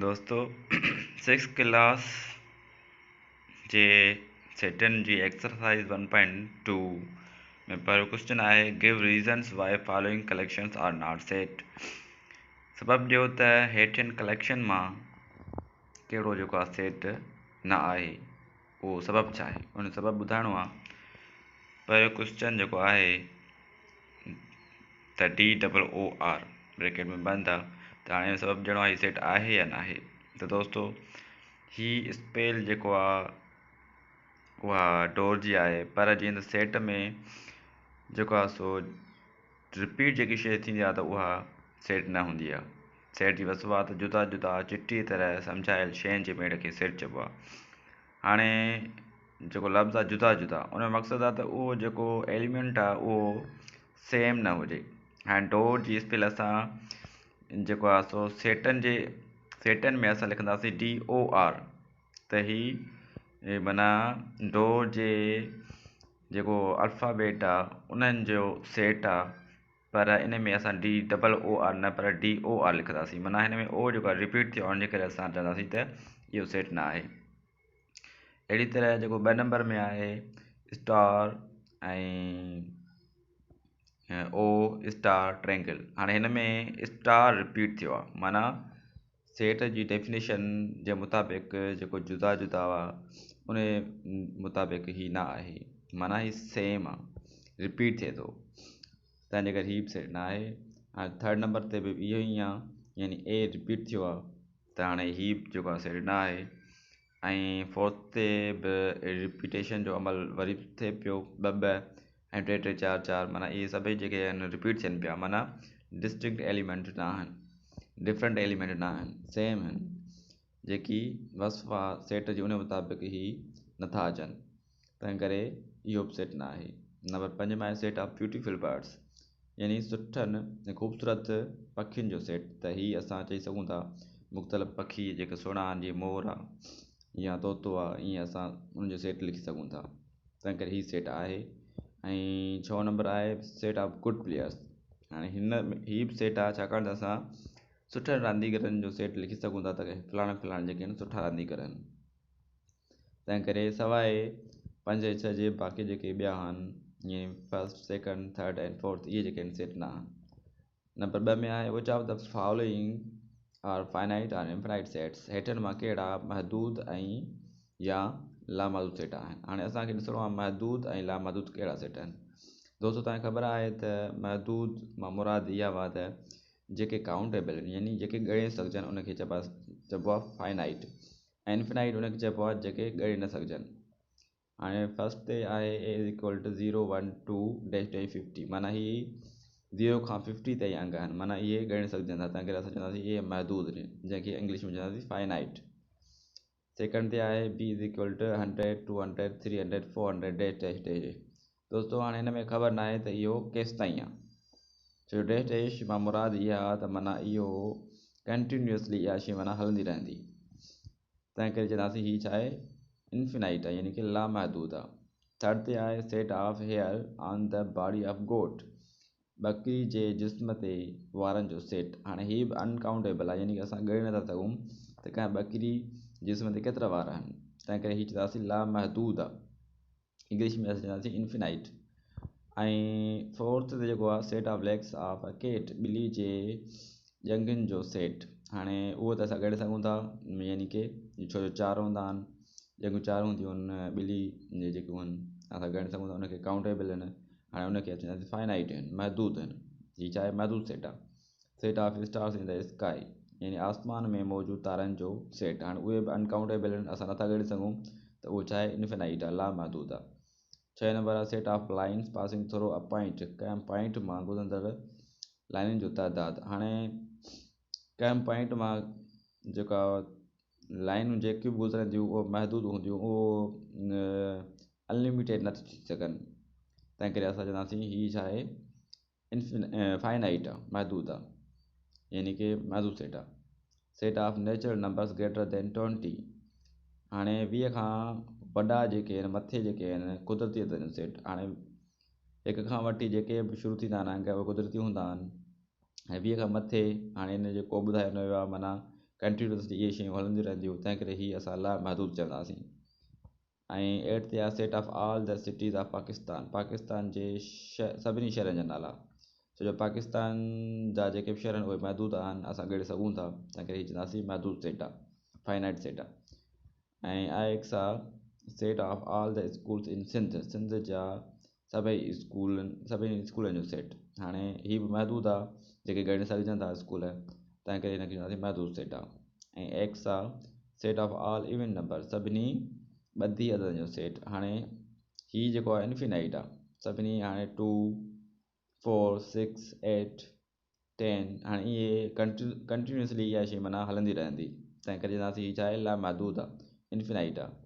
دوستو six class جي سيٽن جي ايڪسرسائز 1.2 ۾ پهريون ڪوشچن آهي give reasons why following collections are not set. سبب ڏيو ته هيٺين ڪليڪشن مان ڪهڙو جيڪو آهي سيٽ نه آهي، اهو سبب ڇا آهي، ان سبب ٻڌائڻو آهي. پهريون ڪوشچن جيڪو آهي ته D double O R bracket ۾ بند آ، ته هاڻي سبب ڏيڻو آهي سيٽ آهي يا ناهي. ته دوستو هي اسپيل جيڪو آ اها ڊور جي آهي، پر جيئن ته سيٽ ۾ جيڪو آ سو رپيٽ جيڪي شيء ٿيندي آ ته اها سيٽ نه هوندي آ. سيٽ جي وصف آ ته جدا جدا چٽي طرح سمجهايل شين جي ميڙ کي سيٽ چئبو آ. هاڻي جيڪو لفظ آ جدا جدا، ان جو مقصد آ ته اهو جيڪو ايليمينٽ آ اهو سيم نه هجي. هاڻي ڊور جي اسپيل اسان جيڪو آ سو سيٽن جي سيٽن ۾ اسان لکنداسين ڊي او آر، ته هي معنيٰ ڊور جي جيڪو الفابيٽ آ انهن جو سيٽ آ، پر ان ۾ اسان ڊي ڊبل او آر نه پر ڊي او آر لکنداسين، معنيٰ هن ۾ او جيڪو آهي رپيٽ ٿيو، ان جي ڪري اسان چونداسين ته اهو سيٽ نه آهي. اهڙي طرح جيڪو 2 نمبر ۾ آهي اسٽار ۽ او اسٽار ٽرينگل، هاڻي هن ۾ اسٽار رپيٽ ٿيو آهي، معنيٰ سيٽ جي ڊيفينيشن جي مطابق جيڪو جدا جدا آهي ان مطابق هي نه آهي، معنيٰ هي سيم آهي، رپيٽ ٿئي ٿو، تنهن جي ڪري هي به سيٽ نه آهي. هاڻي ٿرڊ نمبر تي به اهو ئي آهي، يعني اي رپيٽ ٿيو آهي، ته هاڻي هي به جيڪو آهي سيٽ نه آهي. ۽ فورٿ تي به رپيٽيشن جو عمل وري به ٿئي پيو، 2 2 ۽ 3 3 4 4، معنيٰ اهي سڀئي جيڪي آهن رپيٽ ٿين پيا، معنيٰ ڊسٽنڪٽ ايليمينٽ نه آهن، ڊفرنٽ ايليمينٽ نه آهن، سيم آهن، جيڪي وصف آهي سيٽ جي ان مطابق هي نٿا اچن، تنهن ڪري اهو به سيٽ نه آهي. نمبر 5 ۾ آهي سيٽ آف بيوٽيفل برڊس، يعني سٺن ۽ خوبصورت پکين جو سيٽ، ته هي اسان چئي سگهون ٿا مختلف پکي جيڪي سهڻا آهن، جيئن مور آهي يا طوطو آهي، ائين اسان ان جو سيٽ لکي سگهون ٿا، تنهن ڪري هي سيٽ آهي. ۽ 6 نمبر آهي سيٽ آف گڊ پليئرس، هاڻي هن هي به سيٽ آهي، ڇاڪاڻ ته اسان سٺن رانديگرن جو سيٽ لکي سگهون ٿا ته فلاڻا فلاڻا جيڪي آهن سٺا رانديگر آهن، تنهن ڪري سواء 5 ۽ 6 جي باقي جيڪي ٻيا آهن جيئن فرسٽ سيڪنڊ ٿرڊ ۽ فورٿ اهي جيڪي آهن سيٽ نه آهن. نمبر 2 ۾ آهي which of the following are finite or infinite sets, هيٺن مان ڪهڙا محدود ۽ يا لامحدود سيٽ آهن. هاڻي اسان کي ڏسڻو آهي محدود ۽ لامحدود ڪهڙا سيٽ آهن. دوستو توهان کي خبر آهي ته محدود مان مراد اها آهي ته جيڪي ڪائونٽيبل آهن يعني جيڪي ڳڻي سگهجن ان کي چئبو آهي فائنائٽ، ۽ انفنائٽ ان کي چئبو آهي جيڪي ڳڻي نه سگهجن. هاڻي فرسٽ تي آهي اي is equal to 0 1 2 dash dash 50، معنيٰ هي 0 کان 50 تائين انگ آهن، معنيٰ اهي ڳڻي سگهجن ٿا، تنهن ڪري اسان چونداسين اهي محدود آهن، جنهن کي انگلش ۾ چونداسين فائنائٽ. سيڪنڊ تي آهي بي is equal to 100 200 300 400 dash dash dash. دوستو هاڻي هن ۾ خبر ناهي ته اهو ڪيستائين آهي، ڇو جو ڊيش ڊيش مان مراد اها آهي ته معنيٰ اهو ڪنٽينيوسلي اها شيء معنيٰ هلندي رهندي، تنهن ڪري چونداسين هي ڇا آهي انفينائٽ آهي، يعني ڪي لامحدود آهي. ٿرڊ تي آهي set of hair on the body of goat, ٻڪري جي جسم تي وارن جو سيٽ. هاڻي هي به انڪائونٽيبل آهي، يعني ڪي اسان ڳڻي نٿا سگهون ته ڪنهن ٻڪري جسم تي ڪيترا وار آهن، تنهن ڪري هي چونداسين لامحدود آهي، انگلش ۾ اسان چونداسين انفينائٽ. ۽ فورٿ تي جيڪو آهي set of legs of a cat, ٻلي جي ڄنگهن جو سيٽ. هاڻي اهو ته اسان ڳڻي سگهون ٿا، يعني ڪي ڇو جو 4 هوندا آهن، ڄنگهون 4 هونديون آهن ٻلي جي جيڪيون آهن، اسان ڳڻي سگهون ٿا ان کي ڪائونٽيبل آهن. هاڻي ان کي اسان چونداسين فائنائٽ آهن، محدود آهن، هي ڇا آهي محدود سيٽ آهي. Set of stars in the sky, يعني آسمان ۾ موجود تارن جو سيٽ. هاڻي اهي به انڪائونٽيبل آهن، اسان نٿا ڳڻي سگهون ته اهو ڇا آهي انفينائٽ آهي، لامحدود آهي. 6 نمبر آهي set of lines passing through a point, ڪنهن پوائنٽ مان گذرندڙ لائنن جو تعداد. هاڻي ڪنهن پوائنٽ مان جيڪا لائنون جيڪيون به گذرنديون اهي محدود هونديون، اهو انلميٽيڊ نه ٿي سگهن، تنهن ڪري اسان چونداسين هي ڇا آهي فائنائٽ آهي، محدود آهي، يعني ڪي محدود سيٽ آهي. Set of natural numbers greater than 20، هاڻي 20 کان وڏا جيڪي آهن مٿي جيڪي آهن قدرتي عددن جو سيٽ. هاڻي 1 کان وٺي جيڪي به شروع ٿيندا آهن انگ اهي قدرتي هوندا آهن، ۽ 20 کان مٿي هاڻي ان جو ڪو ٻڌايو نه ويو آهي، معنيٰ ڪنٽينيوسلي اهي شيون هلنديون رهنديون، تنهن ڪري هي اسان لا محدود چونداسين. ۽ ايٽ تي آهي set of all the cities of Pakistan, Pakistan جي سڀني شهرن جا نالا، ڇو جو پاڪستان جا جيڪي به شهر آهن اهي محدود آهن، اسان ڳڻي سگهون ٿا، تنهن ڪري هي چونداسين محدود سيٽ آهي، فائنائٽ سيٽ آهي. ۽ I X آهي set of all the schools in Sindh, Sindh جا سڀئي اسڪول، سڀني اسڪولن جو سيٽ. هاڻي هي به محدود آهي، جيڪي ڳڻي سگهجن ٿا اسڪول، تنهن ڪري هن کي چونداسين محدود سيٽ آهي. ۽ ايڪس آهي set of all even number, سڀني ٻڌي عددن جو سيٽ. هاڻي هي جيڪو آهي انفينائٽ آهي، سڀني هاڻي 2، 4، 6، 8، 10، هاڻي اهي ڪنٽينيوسلي اها شيء معنيٰ هلندي رهندي، تنهن ڪري چونداسين هي ڇا آهي؟ لا محدود آهي، انفينائٽ آهي.